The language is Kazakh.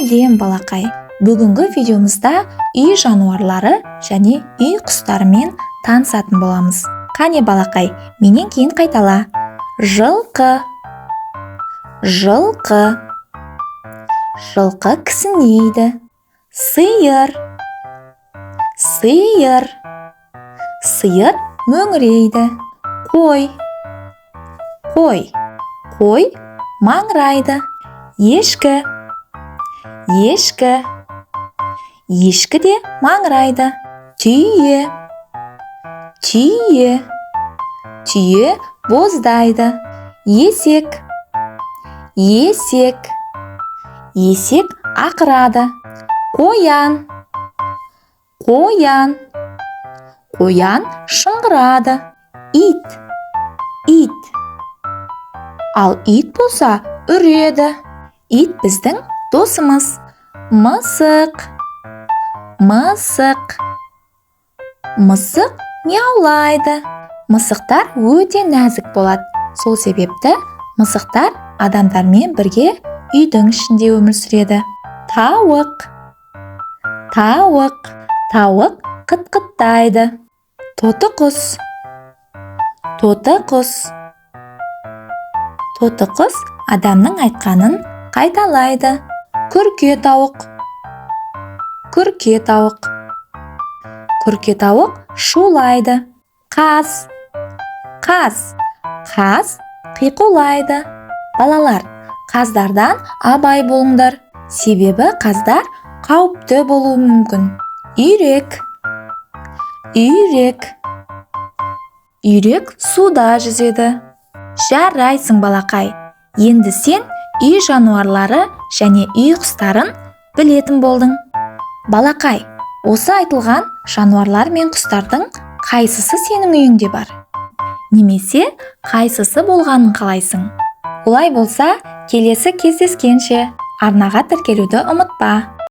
Сәлем, балақай! Бүгінгі видеомызда үй жануарлары және үй құстарымен танысатын боламыз. Қане, балақай, менен кейін қайтала. Жылқы, жылқы, жылқы кісінейді. Сиыр, сиыр, сиыр мөңірейді. Қой, қой, қой маңырайды. Ешкі, ешкі, ешкі де маңырайды. Түйе, түйе, түйе боздайды. Есек, есек, есек ақырады. Қоян, қоян, қоян шыңғырады. Ит, ит, ал ит болса, үреді. Ит біздің досымыз. Мысық, мысық, мысық мияулайды. Мысықтар өте нәзік болады. Сол себепті мысықтар адамдармен бірге үйдің ішінде өмір сүреді. Тауық, тауық, тауық қыт-қыттайды. Тоты құс, тоты құс, тоты құс адамның айтқанын қайталайды. Күрке тауық, күрке тауық, күрке тауық шулайды. Қаз, қаз, қаз қиқулайды. Балалар, қаздардан абай болыңдар, себебі қаздар қауіпті болуы мүмкін. Үйрек, үйрек, үйрек суда жүзеді. Жарайсың, балақай! Енді сен үй жануарлары және үй құстарын білетін болдың. Балақай, осы айтылған жануарлар мен құстардың қайсысы сенің үйіңде бар немесе қайсысы болғанын қалайсың? Олай болса, келесі кездескенше! Арнаға тіркелуді ұмытпа.